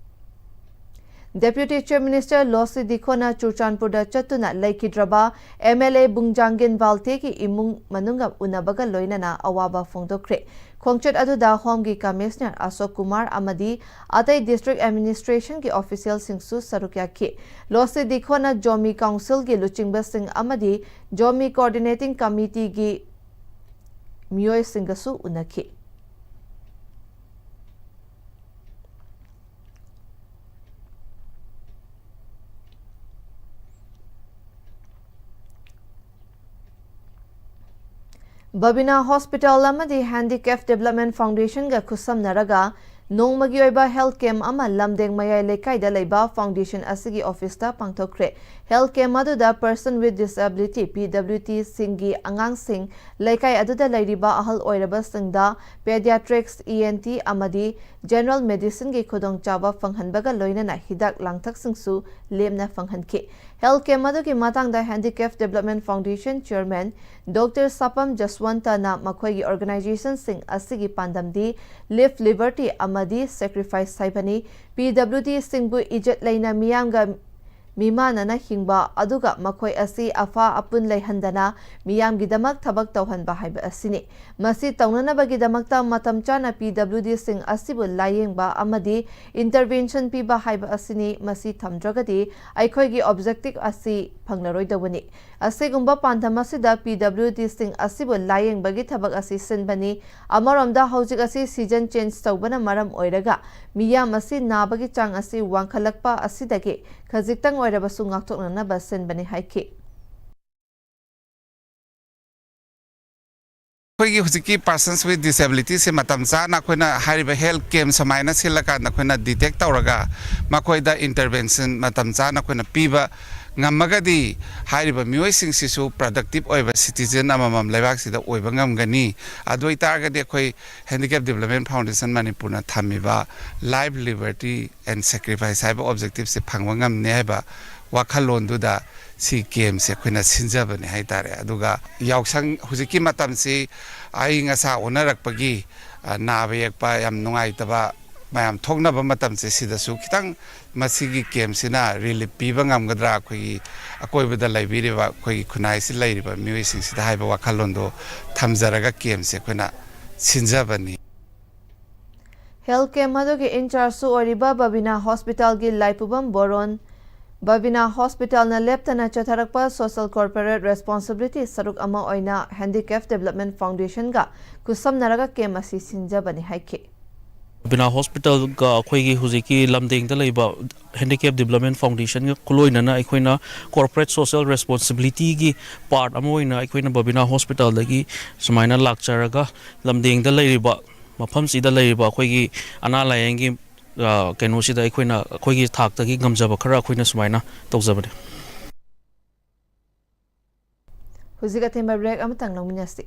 ꯗꯦꯄ꯭ꯌꯨꯇꯤ ꯆꯤꯐ ꯃꯤꯅꯤꯁꯇꯔ ꯂꯣꯁꯤ ꯗꯤꯈꯣꯅ ꯆꯨꯔꯆꯥꯟꯄꯨꯔꯗ ꯆꯠꯇꯨꯅ ꯂꯩꯈꯤꯗ꯭ꯔꯕ ꯑꯦꯝ ꯑꯦꯜ ꯑꯦ ꯕꯨꯡꯖꯥꯡꯒꯤꯟ ꯕꯥꯜꯇꯦꯒꯤ ꯏꯃꯨꯡ ꯃꯅꯨꯡꯒ ꯎꯅꯕꯒ ꯂꯣꯏꯅꯅ ꯑꯋꯥꯕ ꯐꯣꯡꯗꯣꯛꯈ꯭ꯔꯦ꯫ ꯈꯣꯡꯆꯠ ꯑꯗꯨꯗ ꯍꯣꯝꯒꯤ ꯀꯃꯤꯁꯅꯔ ꯑꯁꯣꯛ ꯀꯨꯃꯥꯔ ꯑꯃꯗꯤ ꯑꯇꯩ ꯗꯤꯁꯇ꯭ꯔꯤꯛ ꯑꯦꯗꯃꯤꯅꯤꯁꯇ꯭ꯔꯦꯁꯟꯒꯤ ꯑꯣꯐꯤꯁꯤꯌꯦꯜꯁꯤꯡꯁꯨ ꯁꯔꯨꯛ ꯌꯥꯈꯤ꯫ ꯂꯣꯁꯤ ꯗꯤꯈꯣꯅ ꯖꯣꯃꯤ ꯀꯥꯎꯟꯁꯤꯜꯒꯤ ꯂꯨꯆꯤꯡꯕꯁꯤꯡ ꯑꯃꯗꯤ ꯖꯣꯃꯤ ꯀꯣꯑꯣꯔꯗꯤꯅꯦꯇꯤꯡ ꯀꯃꯤꯇꯤꯒꯤ ꯃꯤꯑꯣꯏꯁꯤꯡꯒꯁꯨ ꯎꯅꯈꯤ꯫ ꯕꯕꯤꯅꯥ ꯍꯣꯁꯄꯤꯇꯥꯜ ꯑꯃꯗꯤ ꯍꯦꯟꯗꯤꯀꯦꯞ ꯗꯤꯕꯦꯂꯞꯃꯦꯟ ꯐꯥꯎꯟꯗꯦꯁꯟꯒ ꯈꯨꯠꯁꯝꯅꯔꯒ ꯅꯣꯡꯃꯒꯤ ꯑꯣꯏꯕ ꯍꯦꯜꯊ ꯀꯦꯝꯞ ꯑꯃ ꯂꯝꯗꯦꯡ ꯃꯌꯥꯏ ꯂꯩꯀꯥꯏꯗ ꯂꯩꯕ ꯐꯥꯎꯟꯗꯦꯁꯟ ꯑꯁꯤꯒꯤ ꯑꯣꯐꯤꯁꯇ ꯄꯥꯡꯊꯣꯛꯈ꯭ꯔꯦ꯫ ꯍꯦꯜꯊ ꯀꯦꯝꯞ ꯑꯗꯨꯗ person with disability, P W ꯗꯤꯁꯤꯡꯒꯤ ꯑꯉꯥꯡꯁꯤꯡ, ꯂꯩꯀꯥꯏ ꯑꯗꯨꯗ ꯂꯩꯔꯤꯕ ꯑꯍꯜ ꯑꯣꯏꯔꯕꯁꯤꯡꯗ ꯄꯦꯗꯤꯌꯥꯇ꯭ꯔꯤꯛꯁ, ꯏ ꯑꯦꯟ ꯇꯤ ꯑꯃꯗꯤ ꯖꯦꯅꯔꯦꯜ ꯃꯦꯗꯤꯁꯤꯟꯒꯤ ꯈꯨꯗꯣꯡꯆꯥꯕ ꯐꯪꯍꯟꯕꯒ ꯂꯣꯏꯅꯅ ꯍꯤꯗꯥꯛ ꯂꯥꯡꯊꯛꯁꯤꯡꯁꯨ ꯂꯦꯝꯅ ꯐꯪꯍꯟꯈꯤ꯫ ꯍꯦꯜꯊ ꯀꯦꯝꯞ ꯑꯗꯨꯒꯤ ꯃꯇꯥꯡꯗ handicap development foundation chairman doctor Sapam ꯖꯁꯋꯟꯇꯅ ꯃꯈꯣꯏꯒꯤ ꯑꯣꯔꯒꯅꯥꯏꯖꯦꯁꯟꯁꯤꯡ ꯑꯁꯤꯒꯤ ꯄꯥꯟꯗꯝꯗꯤ ꯂꯤꯐ ꯂꯤꯕꯔꯇꯤ ꯑꯃꯗꯤ ꯁꯦꯀ꯭ꯔꯤꯐꯥꯏꯁ ꯍꯥꯏꯕꯅꯤ꯫ ꯄꯤ ꯗꯕ꯭ꯂꯤꯎ ꯗꯤꯁꯤꯡꯕꯨ ꯏꯖꯠ ꯂꯩꯅ ꯃꯤꯌꯥꯝꯒ ꯃꯤꯃꯥꯟꯅꯅ ꯍꯤꯡꯕ, ꯑꯗꯨꯒ ꯃꯈꯣꯏ ꯑꯁꯤ ꯑꯐ ꯑꯄꯨꯟ ꯂꯩꯍꯟꯗꯅ ꯃꯤꯌꯥꯝꯒꯤꯗꯃꯛ ꯊꯕꯛ ꯇꯧꯍꯟꯕ ꯍꯥꯏꯕ ꯑꯁꯤꯅꯤ꯫ ꯃꯁꯤ ꯇꯧꯅꯅꯕꯒꯤꯗꯃꯛꯇ ꯃꯇꯝ ꯆꯥꯅ ꯄꯤ ꯗꯕ꯭ꯂꯤꯎ ꯗꯤꯁꯤꯡ ꯑꯁꯤꯕꯨ ꯂꯥꯌꯦꯡꯕ ꯑꯃꯗꯤ ꯏꯟꯇꯔꯚꯦꯟꯁꯟ ꯄꯤꯕ ꯍꯥꯏꯕ ꯑꯁꯤꯅꯤ꯫ ꯃꯁꯤ ꯊꯝꯗ꯭ꯔꯒꯗꯤ ꯑꯩꯈꯣꯏꯒꯤ ꯑꯣꯕꯖꯦꯛꯇꯤꯚ ꯑꯁꯤ ꯐꯪꯂꯔꯣꯏꯗꯧꯕꯅꯤ꯫ ꯑꯁꯤꯒꯨꯝꯕ ꯄꯥꯟꯗꯝ ꯑꯁꯤꯗ ꯄꯤ ꯗꯕ꯭ꯂꯤꯎ ꯗꯤꯁꯤꯡ ꯑꯁꯤꯕꯨ ꯂꯥꯌꯦꯡꯕꯒꯤ ꯊꯕꯛ ꯑꯁꯤ ꯁꯤꯟꯕꯅꯤ꯫ ꯑꯃꯔꯣꯝꯗ ꯍꯧꯖꯤꯛ ꯑꯁꯤ ꯁꯤꯖꯟ ꯆꯦꯟꯖ ꯇꯧꯕꯅ ꯃꯔꯝ ꯑꯣꯏꯔꯒ ꯃꯤꯌꯥꯝ ꯑꯁꯤ ꯅꯥꯕꯒꯤ ꯆꯥꯡ ꯑꯁꯤ ꯋꯥꯡꯈꯠꯂꯛꯄ ꯑꯁꯤꯗꯒꯤ ꯈꯖꯤꯛꯇꯪ ꯑꯣꯏꯔꯕꯁꯨ ꯉꯥꯛꯊꯣꯛꯅꯅꯕ ꯁꯤꯟꯕꯅꯤ ꯍꯥꯏꯈꯤ꯫ ꯑꯩꯈꯣꯏꯒꯤ ꯍꯧꯖꯤꯛꯀꯤ persons with disabilityꯁꯦ ꯃꯇꯝ ꯆꯥꯅ ꯑꯩꯈꯣꯏꯅ ꯍꯥꯏꯔꯤꯕ ꯍꯦꯜꯊ ꯀꯦꯝꯞ ꯁꯨꯃꯥꯏꯅ ꯁꯤꯜꯂꯀꯥꯟꯗ ꯑꯩꯈꯣꯏꯅ ꯗꯤꯇꯦꯛ ꯇꯧꯔꯒ ꯃꯈꯣꯏꯗ ꯏꯟꯇꯔꯚꯦꯟꯁꯟ ꯃꯇꯝ ꯆꯥꯅ ꯑꯩꯈꯣꯏꯅ ꯄꯤꯕ ꯉꯝꯃꯒꯗꯤ ꯍꯥꯏꯔꯤꯕ ꯃꯤꯑꯣꯏꯁꯤꯡꯁꯤꯁꯨ ꯄ꯭ꯔꯗꯛꯇꯤꯚ ꯑꯣꯏꯕ ꯁꯤꯇꯤꯖꯟ ꯑꯃꯃꯝ ꯂꯩꯕꯥꯛꯁꯤꯗ ꯑꯣꯏꯕ ꯉꯝꯒꯅꯤ꯫ ꯑꯗꯨ ꯑꯣꯏꯇꯥꯔꯒꯗꯤ ꯑꯩꯈꯣꯏ ꯍꯦꯟꯗꯤꯀꯦꯞ ꯗꯤꯕꯦꯂꯞꯃꯦꯟ ꯐꯥꯎꯟꯗꯦꯁꯟ ꯃꯅꯤꯄꯨꯔꯅ ꯊꯝꯃꯤꯕ ꯂꯥꯏꯐ ꯂꯤꯕꯔꯇꯤ ꯑꯦꯟ ꯁꯦꯀ꯭ꯔꯤꯐꯥꯏꯁ ꯍꯥꯏꯕ ꯑꯣꯕꯖꯦꯛꯇꯤꯞꯁꯦ ꯐꯪꯕ ꯉꯝꯅꯤ ꯍꯥꯏꯕ ꯋꯥꯈꯜꯂꯣꯟꯗꯨꯗ ꯁꯤ ꯀꯦꯝꯁꯦ ꯑꯩꯈꯣꯏꯅ ꯁꯤꯟꯖꯕꯅꯦ ꯍꯥꯏꯇꯥꯔꯦ꯫ ꯑꯗꯨꯒ ꯌꯥꯎꯁꯪ ꯍꯧꯖꯤꯛꯀꯤ ꯃꯇꯝꯁꯤ ꯑꯏꯪ ꯑꯁꯥ ꯑꯣꯟꯅꯔꯛꯄꯒꯤ, ꯑ, ꯅꯥꯕ ꯌꯦꯛꯄ ꯌꯥꯝ ꯅꯨꯡꯉꯥꯏꯇꯕ ꯃꯌꯥꯝ ꯊꯣꯛꯅꯕ ꯃꯇꯝꯁꯦ, ꯁꯤꯗꯁꯨ ꯈꯤꯇꯪ ꯃꯁꯤꯒꯤ ꯀꯦꯝꯁꯤꯅ ꯔꯤꯂꯤꯞ ꯄꯤꯕ ꯉꯝꯒꯗ꯭ꯔꯥ ꯑꯩꯈꯣꯏꯒꯤ ꯑꯀꯣꯏꯕꯗ ꯂꯩꯕꯤꯔꯤꯕ ꯑꯩꯈꯣꯏꯒꯤ ꯈꯨꯟꯅꯥꯏꯁꯤ ꯂꯩꯔꯤꯕ ꯃꯤꯑꯣꯏꯁꯤꯡꯁꯤꯗ ꯍꯥꯏꯕ ꯋꯥꯈꯜꯂꯣꯟꯗꯣ ꯊꯝꯖꯔꯒ ꯀꯦꯝꯁꯦ ꯑꯩꯈꯣꯏꯅ ꯁꯤꯟꯖꯕꯅꯤ꯫ ꯍꯦꯜꯊ ꯀꯦꯝꯞ ꯑꯗꯨꯒꯤ ꯏꯟꯆꯥꯔꯖꯁꯨ ꯑꯣꯏꯔꯤꯕ ꯕꯕꯤꯅꯥ ꯍꯣꯁꯄꯤꯇꯥꯜꯒꯤ ꯂꯥꯏꯄꯨꯕꯝ ꯕꯣꯔꯣꯟ, ꯕꯕꯤꯅꯥ ꯍꯣꯁꯄꯤꯇꯥꯜꯅ ꯂꯦꯞꯇꯅ ꯆꯠꯊꯔꯛꯄ ꯁꯣꯁꯤꯌꯦꯜ ꯀꯣꯔꯄꯣꯔꯦꯠ ꯔꯦꯁꯄꯣꯟꯁꯤꯕꯤꯂꯤꯇꯤ ꯁꯔꯨꯛ ꯑꯃ ꯑꯣꯏꯅ ꯍꯦꯟꯗꯤꯀꯦꯞ ꯗꯤꯕꯦꯂꯞꯃꯦꯟ ꯐꯥꯎꯟꯗꯦꯁꯟꯒ ꯈꯨꯠꯁꯝꯅꯔꯒ ꯀꯦꯝꯞ ꯑꯁꯤ ꯁꯤꯟꯖꯕꯅꯤ ꯍꯥꯏꯈꯤ꯫ ꯕꯕꯤꯅꯥ ꯍꯣꯁꯄꯤꯇꯥꯜꯒ ꯑꯩꯈꯣꯏꯒꯤ ꯍꯧꯖꯤꯛꯀꯤ ꯂꯝꯗꯦꯡꯗ ꯂꯩꯕ ꯍꯦꯟꯗꯤꯀꯦꯞ ꯗꯤꯕꯦꯂꯞꯃꯦꯟ ꯐꯥꯎꯟꯗꯦꯁꯟꯒ ꯈꯨꯂꯣꯏꯅꯅ ꯑꯩꯈꯣꯏꯅ ꯀꯣꯔꯄꯣꯔꯦꯠ ꯁꯣꯁꯤꯌꯦꯜ ꯔꯦꯁꯄꯣꯟꯁꯤꯕꯤꯂꯤꯇꯤꯒꯤ ꯄꯥꯔꯠ ꯑꯃ ꯑꯣꯏꯅ ꯑꯩꯈꯣꯏꯅ ꯕꯕꯤꯅꯥ ꯍꯣꯁꯄꯤꯇꯥꯜꯗꯒꯤ ꯁꯨꯃꯥꯏꯅ ꯂꯥꯛꯆꯔꯒ ꯂꯝꯗꯦꯡꯗ ꯂꯩꯔꯤꯕ, ꯃꯐꯝꯁꯤꯗ ꯂꯩꯔꯤꯕ ꯑꯩꯈꯣꯏꯒꯤ ꯑꯅꯥ ꯂꯥꯏꯌꯦꯡꯒꯤ, ꯑ, ꯀꯩꯅꯣꯁꯤꯗ ꯑꯩꯈꯣꯏꯅ ꯑꯩꯈꯣꯏꯒꯤ ꯊꯥꯛꯇꯒꯤ ꯉꯝꯖꯕ ꯈꯔ ꯑꯩꯈꯣꯏꯅ ꯁꯨꯃꯥꯏꯅ ꯇꯧꯖꯕꯅꯤ꯫ ꯍꯧꯖꯤꯛ ꯑꯊꯦꯟꯕ ꯕ꯭ꯔꯦꯛ ꯑꯃꯇꯪ ꯂꯧꯃꯤꯟꯅꯁꯤ꯫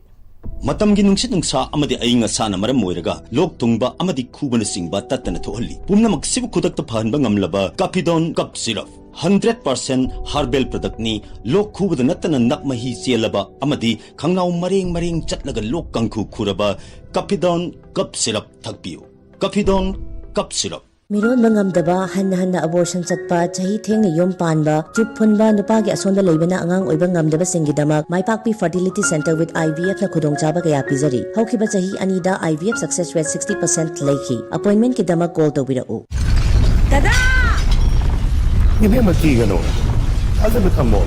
ꯃꯇꯝꯒꯤ ꯅꯨꯡꯁꯤꯠ ꯅꯨꯡꯁꯥ ꯑꯃꯗꯤ ꯑꯏꯪ ꯑꯁꯥꯅ ꯃꯔꯝ ꯑꯣꯏꯔꯒ ꯂꯣꯛ ꯊꯨꯡꯕ ꯑꯃꯗꯤ ꯈꯨꯕꯅꯆꯤꯡꯕ ꯇꯠꯇꯅ ꯊꯣꯛꯍꯜꯂꯤ꯫ ꯄꯨꯝꯅꯃꯛꯁꯤꯕꯨ ꯈꯨꯗꯛꯇ ꯐꯍꯟꯕ ꯉꯝꯂꯕ ꯀꯥꯐꯤꯗꯣꯟ cough syrup. Hundred percent herbal ꯄ꯭ꯔꯗꯛꯅꯤ꯫ ꯂꯣꯛ ꯈꯨꯕꯗ ꯅꯠꯇꯅ ꯅꯞ ꯃꯍꯤ ꯆꯦꯜꯂꯕ ꯑꯃꯗꯤ ꯈꯪꯅꯥꯎ ꯃꯔꯦꯡ ꯃꯔꯦꯡ ꯆꯠꯂꯒ ꯂꯣꯛ ꯀꯥꯡꯈꯨ ꯈꯨꯔꯕ ꯀꯥꯐꯤꯗꯣꯟ ꯀꯞ ꯁꯤꯔꯞ ꯊꯛꯄꯤꯌꯨ꯫ ꯀꯥꯐꯤꯗꯣꯟ cough syrup. ꯃꯤꯔꯣꯟꯕ ꯉꯝꯗꯕ, ꯍꯟꯅ ꯍꯟꯅ ꯑꯕꯣꯔꯁꯟ ꯆꯠꯄ, ꯆꯍꯤ ꯊꯦꯡꯅ ꯌꯨꯝ ꯄꯥꯟꯕ, ꯆꯨꯞ ꯐꯨꯟꯕ, ꯅꯨꯄꯥꯒꯤ ꯑꯁꯣꯟꯕ ꯂꯩꯕꯅ ꯑꯉꯥꯡ ꯑꯣꯏꯕ ꯉꯝꯗꯕꯁꯤꯡꯒꯤꯗꯃꯛ ꯃꯥꯏꯄꯥꯛꯄꯤ Fertility Centre with IVFꯅ ꯈꯨꯗꯣꯡꯆꯥꯕ ꯀꯌꯥ ꯄꯤꯖꯔꯤ꯫ ꯍꯧꯈꯤꯕ ꯆꯍꯤ ꯑꯅꯤꯗ IVF success rate sixty percent ꯂꯩꯈꯤ꯫ Appointmentꯀꯤꯗꯃꯛ call ꯇꯧꯕꯤꯔꯛꯎ꯫ ꯗꯗꯥ! ꯏꯕꯦꯝꯃ, ꯀꯤꯒꯅꯨ, ꯊꯥꯖꯕ ꯊꯝꯃꯣ꯫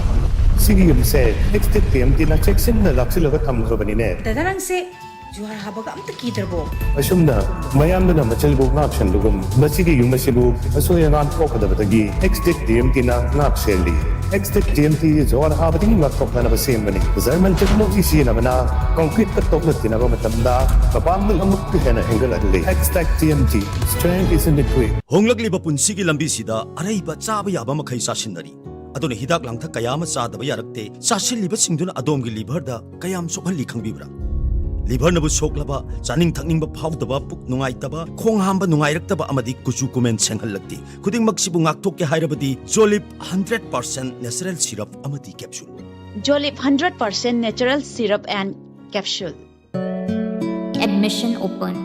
ꯁꯤꯒꯤ ꯌꯨꯝꯁꯦ ꯑꯦꯛꯁꯇꯦꯛ ꯇꯤ ꯑꯦꯝ ꯇꯤꯅ ꯆꯦꯛꯁꯤꯟꯅ ꯂꯥꯛꯁꯤꯜꯂꯒ ꯊꯝꯈ꯭ꯔꯕꯅꯤꯅꯦ꯫ ꯗꯗꯥ, ꯅꯪꯁꯦ ꯖꯨꯍꯥꯔ ꯍꯥꯕꯒ ꯑꯝꯇ ꯀꯤꯗ꯭ꯔꯕꯣ? ꯑꯁꯨꯝꯅ ꯃꯌꯥꯝꯗꯨꯅ ꯃꯆꯜꯕꯨ ꯉꯥꯛ ꯁꯦꯟꯕꯒꯨꯝ, ꯃꯁꯤꯒꯤ ꯌꯨꯝ ꯑꯁꯤꯕꯨ ꯑꯁꯣꯏ ꯑꯉꯥꯝ ꯊꯣꯛꯀꯗꯕꯗꯒꯤ ꯑꯦꯛꯁꯇꯦꯛ ꯇꯤ ꯑꯦꯝ ꯇꯤꯅ ꯉꯥꯛ ꯁꯦꯜꯂꯤ꯫ ꯑꯦꯛꯁꯇꯦꯛ ꯇꯤ ꯑꯦꯝ ꯇꯤ ꯖꯨꯍꯥꯔ ꯍꯥꯕꯗꯒꯤ ꯉꯥꯛꯊꯣꯛꯅꯅꯕ ꯁꯦꯝꯕꯅꯤ꯫ ꯖꯔꯃꯟ ꯇꯦꯛꯅꯣꯂꯣꯖꯤ ꯁꯤꯖꯤꯟꯅꯕꯅ ꯀꯪꯀ꯭ꯔꯤꯠꯇ ꯇꯣꯛꯅ ꯇꯤꯟꯅꯕ ꯃꯇꯝꯗ ꯃꯄꯥꯡꯒꯜ ꯑꯃꯨꯛꯀ ꯍꯦꯟꯅ ꯍꯦꯟꯒꯠꯍꯜꯂꯤ꯫ Extech T M T, strength is in the grit. ꯍꯣꯡꯂꯛꯂꯤꯕ ꯄꯨꯟꯁꯤꯒꯤ ꯂꯝꯕꯤꯁꯤꯗ ꯑꯔꯩꯕ ꯆꯥꯕ ꯌꯥꯕ ꯃꯈꯩ ꯆꯥꯁꯤꯟꯅꯔꯤ꯫ ꯑꯗꯨꯅ ꯍꯤꯗꯥꯛ ꯂꯥꯡꯊꯛ ꯀꯌꯥ ꯑꯃ ꯆꯥꯗꯕ ꯌꯥꯔꯛꯇꯦ꯫ ꯆꯥꯁꯤꯜꯂꯤꯕꯁꯤꯡꯗꯨꯅ ꯑꯗꯣꯝꯒꯤ ꯂꯤꯚꯔꯗ ꯀꯌꯥꯝ ꯁꯣꯛꯍꯜꯂꯤ ꯈꯪꯕꯤꯕ꯭ꯔꯥ? ꯂꯤꯚꯔꯅꯕꯨ ꯁꯣꯛꯂꯕ, ꯆꯥꯅꯤꯡ ꯊꯛꯅꯤꯡꯕ ꯐꯥꯎꯗꯕ, ꯄꯨꯛ ꯅꯨꯡꯉꯥꯏꯇꯕ, ꯈꯣꯡ ꯍꯥꯝꯕ ꯅꯨꯡꯉꯥꯏꯔꯛꯇꯕ ꯑꯃꯗꯤ ꯀꯨꯆꯨ ꯀꯨꯃꯦꯟ ꯁꯦꯡꯍꯜꯂꯛꯇꯦ꯫ ꯈꯨꯗꯤꯡꯃꯛꯁꯤꯕꯨ ꯉꯥꯛꯊꯣꯛꯀꯦ ꯍꯥꯏꯔꯕꯗꯤ ꯖꯣꯂꯤꯞ ꯍꯟꯗ꯭ꯔꯦꯠ ꯄꯥꯔꯁꯦꯟ ꯅꯦꯆꯔꯦꯜ ꯁꯤꯔꯞ ꯑꯃꯗꯤ capsule. Jolip hundred percent natural syrup and capsule. Admission open.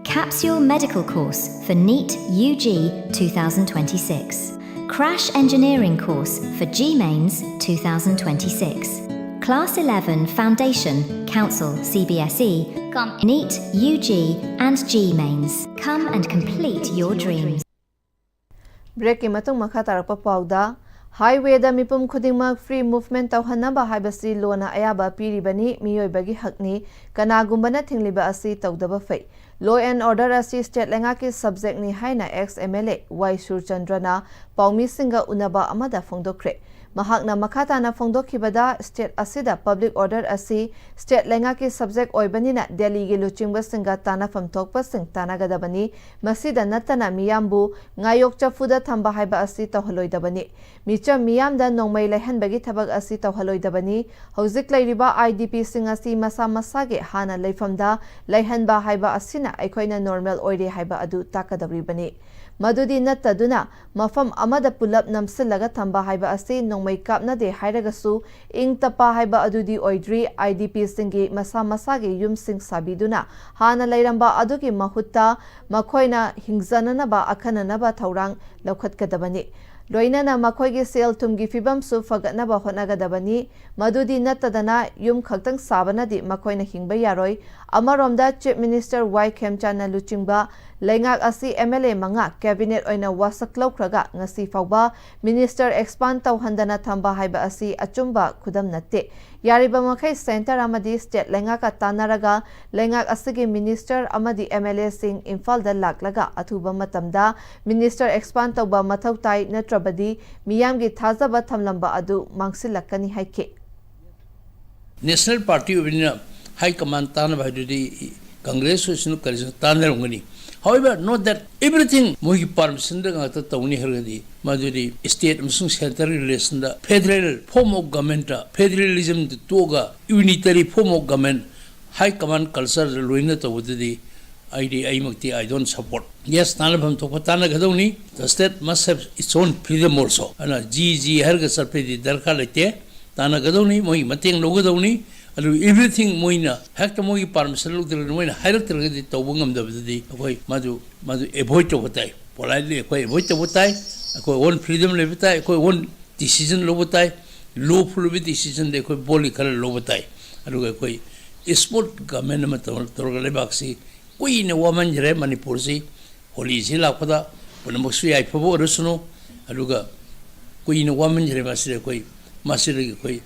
Capsule Medical Course for NEET U G two thousand twenty-six. Crash Engineering Course for G Mains two thousand twenty-six. Class eleven Foundation, Council, C B S E, Bump NEET, UG and G mains. Come and complete your dreams. ꯕ꯭ꯔꯦꯛꯀꯤ ꯃꯇꯨꯡ ꯃꯈꯥ ꯇꯥꯔꯛꯄ ꯄꯥꯎꯗ, ꯍꯥꯏꯋꯦꯗ ꯃꯤꯄꯨꯝ ꯈꯨꯗꯤꯡꯃꯛ free movement ꯇꯧꯍꯟꯅꯕ ꯍꯥꯏꯕꯁꯤ ꯂꯣꯅ ꯑꯌꯥꯕ ꯄꯤꯔꯤꯕꯅꯤ, ꯃꯤꯑꯣꯏꯕꯒꯤ ꯍꯛꯅꯤ, ꯀꯅꯥꯒꯨꯝꯕꯅ ꯊꯤꯡꯂꯤꯕ ꯑꯁꯤ ꯇꯧꯗꯕ ꯐꯩ꯫ Law and order ꯑꯁꯤ state ꯂꯩꯉꯥꯛꯀꯤ subjectꯅꯤ ꯍꯥꯏꯅ ex MLA ꯋꯥꯏ ꯁꯨꯔꯆꯟꯗ꯭ꯔꯅ ꯄꯥꯎꯃꯤꯁꯤꯡꯒ ꯎꯅꯕ ꯑꯃꯗ ꯐꯣꯡꯗꯣꯛꯈ꯭ꯔꯦ꯫ ꯃꯍꯥꯛꯅ ꯃꯈꯥ ꯇꯥꯅ ꯐꯣꯡꯗꯣꯛꯈꯤꯕꯗ, state ꯑꯁꯤꯗ public order ꯑꯁꯤ state ꯂꯩꯉꯥꯛꯀꯤ subject ꯑꯣꯏꯕꯅꯤꯅ ꯗꯦꯜꯂꯤꯒꯤ ꯂꯨꯆꯤꯡꯕꯁꯤꯡꯒ ꯇꯥꯟꯅꯐꯝ ꯊꯣꯛꯄꯁꯤꯡ ꯇꯥꯟꯅꯒꯗꯕꯅꯤ꯫ ꯃꯁꯤꯗ ꯅꯠꯇꯅ ꯃꯤꯌꯥꯝꯕꯨ ꯉꯥꯌꯣꯛ ꯆꯐꯨꯗ ꯊꯝꯕ ꯍꯥꯏꯕ ꯑꯁꯤ ꯇꯧꯍꯜꯂꯣꯏꯗꯕꯅꯤ꯫ ꯃꯤꯆꯝ ꯃꯤꯌꯥꯝꯗ ꯅꯣꯡꯃꯩ ꯂꯩꯍꯟꯕꯒꯤ ꯊꯕꯛ ꯑꯁꯤ ꯇꯧꯍꯜꯂꯣꯏꯗꯕꯅꯤ꯫ ꯍꯧꯖꯤꯛ ꯂꯩꯔꯤꯕ IDPꯁꯤꯡ ꯑꯁꯤ ꯃꯁꯥ ꯃꯁꯥꯒꯤ ꯍꯥꯟꯅ ꯂꯩꯐꯝꯗ ꯂꯩꯍꯟꯕ ꯍꯥꯏꯕ ꯑꯁꯤꯅ ꯑꯩꯈꯣꯏꯅ normal ꯑꯣꯏꯔꯦ ꯍꯥꯏꯕ ꯑꯗꯨ ꯇꯥꯛꯀꯗꯧꯔꯤꯕꯅꯤ꯫ ꯃꯗꯨꯗꯤ ꯅꯠꯇꯗꯨꯅ ꯃꯐꯝ ꯑꯃꯗ ꯄꯨꯂꯞ ꯅꯝꯁꯤꯜꯂꯒ ꯊꯝꯕ ꯍꯥꯏꯕ ꯑꯁꯤ ꯅꯣꯡꯃꯩ ꯀꯥꯞꯅꯗꯦ ꯍꯥꯏꯔꯒꯁꯨ ꯏꯪ ꯇꯞꯄ ꯍꯥꯏꯕ ꯑꯗꯨꯗꯤ ꯑꯣꯏꯗ꯭ꯔꯤ꯫ IDPꯁꯤꯡꯒꯤ ꯃꯁꯥ ꯃꯁꯥꯒꯤ ꯌꯨꯝꯁꯤꯡ ꯁꯥꯕꯤꯗꯨꯅ ꯍꯥꯟꯅ ꯂꯩꯔꯝꯕ ꯑꯗꯨꯒꯤ ꯃꯍꯨꯠꯇ ꯃꯈꯣꯏꯅ ꯍꯤꯡꯖꯅꯅꯕ ꯑꯈꯟꯅꯅꯕ ꯊꯧꯔꯥꯡ ꯂꯧꯈꯠꯀꯗꯕꯅꯤ꯫ ꯂꯣꯏꯅꯅ ꯃꯈꯣꯏꯒꯤ ꯁꯦꯜ ꯊꯨꯝꯒꯤ ꯐꯤꯕꯝꯁꯨ ꯐꯒꯠꯅꯕ ꯍꯣꯠꯅꯒꯗꯕꯅꯤ꯫ ꯃꯗꯨꯗꯤ ꯅꯠꯇꯗꯅ ꯌꯨꯝ ꯈꯛꯇꯪ ꯁꯥꯕꯅꯗꯤ ꯃꯈꯣꯏꯅ ꯍꯤꯡꯕ ꯌꯥꯔꯣꯏ꯫ ꯑꯃꯔꯣꯝꯗ Chief Minister ꯋꯥꯏ ꯈꯦꯝꯆꯥꯟꯅ ꯂꯨꯆꯤꯡꯕ ꯂꯩꯉꯥꯛ ꯑꯁꯤ MLA ꯃꯉꯥ cabinet ꯑꯣꯏꯅ ꯋꯥꯁꯛ ꯂꯧꯈ꯭ꯔꯒ ꯉꯁꯤ ꯐꯥꯎꯕ minister expand ꯇꯧꯍꯟꯗꯅ ꯊꯝꯕ ꯍꯥꯏꯕ ꯑꯁꯤ ꯑꯆꯨꯝꯕ ꯈꯨꯗꯝ ꯅꯠꯇꯦ꯫ ꯌꯥꯔꯤꯕ ꯃꯈꯩ centre ꯑꯃꯗꯤ state ꯂꯩꯉꯥꯛꯀ ꯇꯥꯟꯅꯔꯒ ꯂꯩꯉꯥꯛ ꯑꯁꯤꯒꯤ minister ꯑꯃꯗꯤ MLAꯁꯤꯡ ꯏꯝꯐꯥꯜꯗ ꯂꯥꯛꯂꯒ ꯑꯊꯨꯕ ꯃꯇꯝꯗ minister expand ꯇꯧꯕ ꯃꯊꯧ ꯇꯥꯏ, ꯅꯠꯇ꯭ꯔꯕꯗꯤ ꯃꯤꯌꯥꯝꯒꯤ ꯊꯥꯖꯕ ꯊꯝꯂꯝꯕ ꯑꯗꯨ ꯃꯥꯡꯁꯤꯜꯂꯛꯀꯅꯤ ꯍꯥꯏꯈꯤ꯫ National party ꯑꯣꯏꯕꯅꯤꯅ high command ꯇꯥꯟꯅꯕ ꯍꯥꯏꯗꯨꯗꯤ Congress ꯑꯣꯏꯁꯅꯨ ꯀꯔꯤꯁꯨ ꯇꯥꯟꯅꯔꯝꯒꯅꯤ꯫ However, note that everything ꯃꯣꯏꯒꯤ permissionꯗ ꯉꯥꯛꯇ ꯇꯧꯅꯤ ꯍꯥꯏꯔꯒꯗꯤ ꯃꯗꯨꯗꯤ state ꯑꯃꯁꯨꯡ centreꯒꯤ relationꯗ federal form of governmentꯇ federalismꯗ ꯇꯣꯛꯑꯒ unitary form of government high command cultureꯗ ꯂꯣꯏꯅ ꯇꯧꯕꯗꯨꯗꯤ ꯑꯩꯗꯤ ꯑꯩꯃꯛꯇꯤ I don't support. Yes, ꯇꯥꯟꯅꯐꯝ ꯊꯣꯛꯄ ꯇꯥꯟꯅꯒꯗꯧꯅꯤ. The state must have its own freedom also. ꯑꯗꯨꯅ ꯖꯤ ꯖꯤ ꯍꯥꯏꯔꯒ ꯆꯠꯄꯩꯗꯤ ꯗꯔꯀꯥꯔ ꯂꯩꯇꯦ. ꯇꯥꯟꯅꯒꯗꯧꯅꯤ, ꯃꯣꯏꯒꯤ ꯃꯇꯦꯡ ꯂꯧꯒꯗꯧꯅꯤ꯫ ꯑꯗꯨ everything ꯃꯣꯏꯅ ꯍꯦꯛꯇ ꯃꯣꯏꯒꯤ permission ꯂꯧꯗ꯭ꯔꯒꯗꯤ, ꯃꯣꯏꯅ ꯍꯥꯏꯔꯛꯇ꯭ꯔꯒꯗꯤ ꯇꯧꯕ ꯉꯝꯗꯕꯗꯨꯗꯤ ꯑꯩꯈꯣꯏ ꯃꯗꯨ ꯃꯗꯨ avoid ꯇꯧꯕ ꯇꯥꯏ꯫ Politely ꯑꯩꯈꯣꯏ avoid ꯇꯧꯕ ꯇꯥꯏ꯫ ꯑꯩꯈꯣꯏ own freedom ꯂꯩꯕ ꯇꯥꯏ꯫ ꯑꯩꯈꯣꯏ own decision ꯂꯧꯕ ꯇꯥꯏ꯫ Lawful ꯑꯣꯏꯕ decisionꯗꯤ ꯑꯩꯈꯣꯏ boldly ꯈꯔ ꯂꯧꯕ ꯇꯥꯏ꯫ ꯑꯗꯨꯒ ꯑꯩꯈꯣꯏ ꯁ꯭ꯃꯨꯠ ꯒꯃꯦꯟ ꯑꯃ ꯇꯧꯔ- ꯇꯧꯔꯒ ꯂꯩꯕꯥꯛꯁꯤ ꯀꯨꯏꯅ ꯋꯥꯃꯟꯈ꯭ꯔꯦ꯫ ꯃꯅꯤꯄꯨꯔꯁꯤ ꯍꯣꯂꯤꯁꯤ ꯂꯥꯛꯄꯗ ꯄꯨꯝꯅꯃꯛꯁꯨ ꯌꯥꯏꯐꯕ ꯑꯣꯏꯔꯁꯅꯨ꯫ ꯑꯗꯨꯒ ꯀꯨꯏꯅ ꯋꯥꯃꯟꯈ꯭ꯔꯦ꯫ ꯃꯁꯤꯗ ꯑꯩꯈꯣꯏ ꯃꯁꯤꯗꯒꯤ ꯑꯩꯈꯣꯏ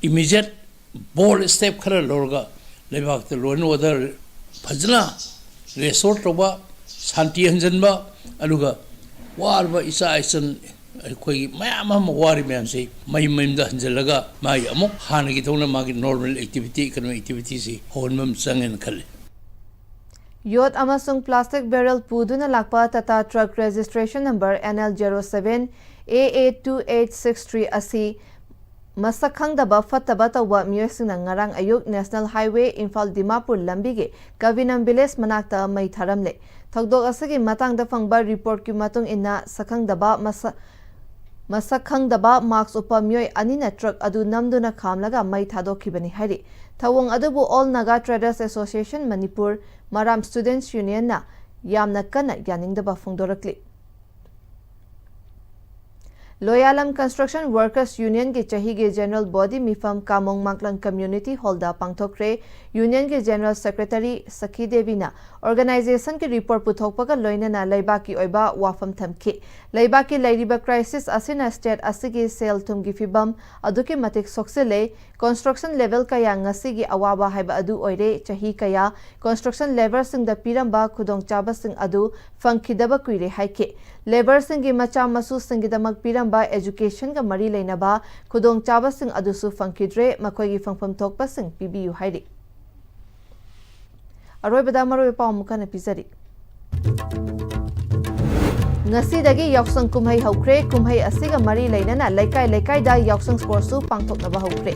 ꯏꯃꯤꯖꯤꯌꯦꯠ ꯕꯣꯜ ꯁ꯭ꯇꯦꯞ ꯈꯔ ꯂꯧꯔꯒ ꯂꯩꯕꯥꯛꯇ ꯂꯣ ꯑꯦꯟ ꯑꯣꯔꯗꯔ ꯐꯖꯅ ꯔꯦꯁꯇꯣꯔ ꯇꯧꯕ, ꯁꯥꯟꯇꯤ ꯍꯟꯖꯟꯕ, ꯑꯗꯨꯒ ꯋꯥꯔꯕ ꯏꯆꯥ ꯏꯆꯟ ꯑꯩꯈꯣꯏꯒꯤ ꯃꯌꯥꯝ ꯑꯃ ꯋꯥꯔꯤ ꯃꯌꯥꯝꯁꯤ ꯃꯌꯨꯝ ꯃꯌꯨꯝꯗ ꯍꯟꯖꯜꯂꯒ ꯃꯥꯒꯤ ꯑꯃꯨꯛ ꯍꯥꯟꯅꯒꯤ ꯗꯧꯅ ꯃꯥꯒꯤ ꯅꯣꯔꯃꯦꯜ ꯑꯦꯛꯇꯤꯚꯤꯇꯤ, ꯏꯀꯅꯣꯃꯤꯛ ꯑꯦꯛꯇꯤꯚꯤꯇꯤꯁꯤ ꯍꯧꯍꯟꯕ ꯑꯃ ꯆꯪꯉꯦꯅ ꯈꯜꯂꯤ꯫ ꯌꯣꯠ ꯑꯃꯁꯨꯡ ꯄ꯭ꯂꯥꯁꯇꯤꯛ ꯕꯦꯔꯦꯜ ꯄꯨꯗꯨꯅ ꯂꯥꯛꯄ Tata truck registration number N L zero seven A A two eight six three ꯑꯁꯤ ꯃꯁꯛ ꯈꯪꯗꯕ ꯐꯠꯇꯕ ꯇꯧꯕ ꯃꯤꯑꯣꯏꯁꯤꯡꯅ ꯉꯔꯥꯡ ꯑꯌꯨꯛ ꯅꯦꯁꯅꯦꯜ ꯍꯥꯏꯋꯦ ꯏꯝꯐꯥꯜ ꯗꯤꯃꯥꯄꯨꯔ ꯂꯝꯕꯤꯒꯤ ꯀꯕꯤꯅꯝ ꯚꯤꯂꯦꯖ ꯃꯅꯥꯛꯇ ꯃꯩ ꯊꯥꯔꯝꯂꯦ꯫ ꯊꯧꯗꯣꯛ ꯑꯁꯤꯒꯤ ꯃꯇꯥꯡꯗ ꯐꯪꯕ ꯔꯤꯄꯣꯔꯠꯀꯤ ꯃꯇꯨꯡ ꯏꯟꯅ ꯁꯛꯈꯪꯗꯕ ꯃꯁꯛ ꯃꯁꯛ ꯈꯪꯗꯕ ꯃꯥꯛꯁ ꯎꯞꯄ ꯃꯤꯑꯣꯏ ꯑꯅꯤꯅ ꯇ꯭ꯔꯛ ꯑꯗꯨ ꯅꯝꯗꯨꯅ ꯈꯥꯝꯂꯒ ꯃꯩ ꯊꯥꯗꯣꯛꯈꯤꯕꯅꯤ ꯍꯥꯏꯔꯤ꯫ ꯊꯧꯑꯣꯡ ꯑꯗꯨꯕꯨ all Naga traders association Manipur, ꯃꯔꯥꯝ ꯁ꯭ꯇꯨꯗꯦꯟꯠꯁ ꯌꯨꯅꯤꯌꯟꯅ ꯌꯥꯝꯅ ꯀꯟꯅ ꯌꯥꯅꯤꯡꯗꯕ ꯐꯣꯡꯗꯣꯔꯛꯂꯤ꯫ ꯂꯣꯌꯥꯂꯝ ꯀꯟꯁꯇ꯭ꯔꯛꯁꯟ ꯋꯥꯔꯀꯔꯁ ꯌꯨꯅꯤꯌꯟꯒꯤ ꯆꯍꯤꯒꯤ ꯖꯦꯅꯔꯦꯜ ꯕꯣꯗꯤ ꯃꯤꯐꯝ ꯀꯥꯃꯣꯡ ꯃꯥꯛꯂꯪ ꯀꯝꯃ꯭ꯌꯨꯅꯤꯇꯤ ꯍꯣꯜꯗ ꯄꯥꯡꯊꯣꯛꯈ꯭ꯔꯦ꯫ ꯌꯨꯅꯤꯌꯟꯒꯤ ꯖꯦꯅꯔꯦꯜ ꯁꯦꯀ꯭ꯔꯦꯇꯔꯤ ꯁꯈꯤ ꯗꯦꯕꯤꯅ ꯑꯣꯔꯒꯅꯥꯏꯖꯦꯁꯟꯒꯤ ꯔꯤꯄꯣꯔꯠ ꯄꯨꯊꯣꯛꯄꯒ ꯂꯣꯏꯅꯅ ꯂꯩꯕꯥꯛꯀꯤ ꯑꯣꯏꯕ ꯋꯥꯐꯝ ꯊꯝꯈꯤ꯫ ꯂꯩꯕꯥꯛꯀꯤ ꯂꯩꯔꯤꯕ ꯀ꯭ꯔꯥꯏꯁꯤꯁ ꯑꯁꯤꯅ ꯁ꯭ꯇꯦꯠ ꯑꯁꯤꯒꯤ ꯁꯦꯜ ꯊꯨꯝꯒꯤ ꯐꯤꯚꯝ ꯑꯗꯨꯛꯀꯤ ꯃꯇꯤꯛ ꯁꯣꯛꯆꯤꯜꯂꯦ꯫ ꯀꯟꯁꯇ꯭ꯔꯛꯁꯟ ꯂꯦꯚꯦꯜ ꯀꯌꯥ ꯉꯁꯤꯒꯤ ꯑꯋꯥꯕ ꯍꯥꯏꯕ ꯑꯗꯨ ꯑꯣꯏꯔꯦ꯫ ꯆꯍꯤ ꯀꯌꯥ ꯀꯟꯁꯇ꯭ꯔꯛꯁꯟ ꯂꯦꯕꯔꯁꯤꯡꯗ ꯄꯤꯔꯝꯕ ꯈꯨꯗꯣꯡꯆꯥꯕꯁꯤꯡ ꯑꯗꯨ ꯐꯪꯈꯤꯗꯕ ꯀꯨꯏꯔꯦ ꯍꯥꯏꯈꯤ꯫ ꯂꯦꯕꯔꯁꯤꯡꯒꯤ ꯃꯆꯥ ꯃꯁꯨꯁꯤꯡꯒꯤꯗꯃꯛ ꯄꯤꯔꯝꯕ ꯑꯦꯖꯨꯀꯦꯁꯟꯒ ꯃꯔꯤ ꯂꯩꯅꯕ ꯈꯨꯗꯣꯡꯆꯥꯕꯁꯤꯡ ꯑꯗꯨꯁꯨ ꯐꯪꯈꯤꯗ꯭ꯔꯦ꯫ ꯃꯈꯣꯏꯒꯤ ꯐꯪꯐꯝ ꯊꯣꯛꯄꯁꯤꯡ ꯄꯤꯕꯤꯌꯨ ꯍꯥꯏꯔꯤ꯫ ꯑꯔꯣꯏꯕꯗ ꯃꯔꯨꯑꯣꯏꯕ ꯄꯥꯎ ꯑꯃꯨꯛ ꯍꯟꯅ ꯄꯤꯖꯔꯤ꯫ ꯉꯁꯤꯗꯒꯤ ꯌꯥꯎꯁꯪ ꯀꯨꯝꯍꯩ ꯍꯧꯈ꯭ꯔꯦ꯫ ꯀꯨꯝꯍꯩ ꯑꯁꯤꯒ ꯃꯔꯤ ꯂꯩꯅꯅ ꯂꯩꯀꯥꯏ ꯂꯩꯀꯥꯏꯗ ꯌꯥꯎꯁꯪ ꯁ꯭ꯄꯣꯔꯠꯁꯨ ꯄꯥꯡꯊꯣꯛꯅꯕ ꯍꯧꯈ꯭ꯔꯦ꯫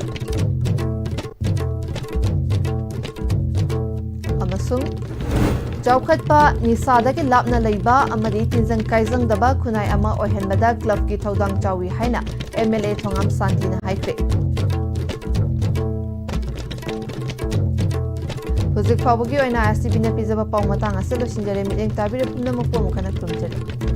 ꯑꯃꯁꯨꯡ ꯆꯥꯎꯈꯠꯄ, ꯅꯤꯁꯥꯗꯒꯤ ꯂꯥꯞꯅ ꯂꯩꯕ ꯑꯃꯗꯤ ꯇꯤꯟꯖꯪ ꯀꯥꯏꯖꯪꯗꯕ ꯈꯨꯟꯅꯥꯏ ꯑꯃ ꯑꯣꯏꯍꯟꯕꯗ ꯀ꯭ꯂꯕꯀꯤ ꯊꯧꯗꯥꯡ ꯆꯥꯎꯏ ꯍꯥꯏꯅ M L A ꯊꯣꯉꯥꯝ ꯁꯥꯟꯇꯤꯅ ꯍꯥꯏꯈ꯭ꯔꯦ꯫ ꯍꯧꯖꯤꯛ ꯐꯥꯎꯕꯒꯤ ꯑꯣꯏꯅ S T V ꯅ ꯄꯤꯖꯕ ꯄꯥꯎ ꯃꯇꯥꯡ ꯑꯁꯤ ꯂꯣꯏꯁꯤꯟꯖꯔꯦ꯫ ꯃꯤꯠꯌꯦꯡ ꯇꯥꯕꯤꯔ ꯄꯨꯝꯅꯃꯛꯄꯨ ꯑꯃꯨꯛ ꯍꯟꯅ ꯈꯨꯔꯨꯝꯖꯔꯤ꯫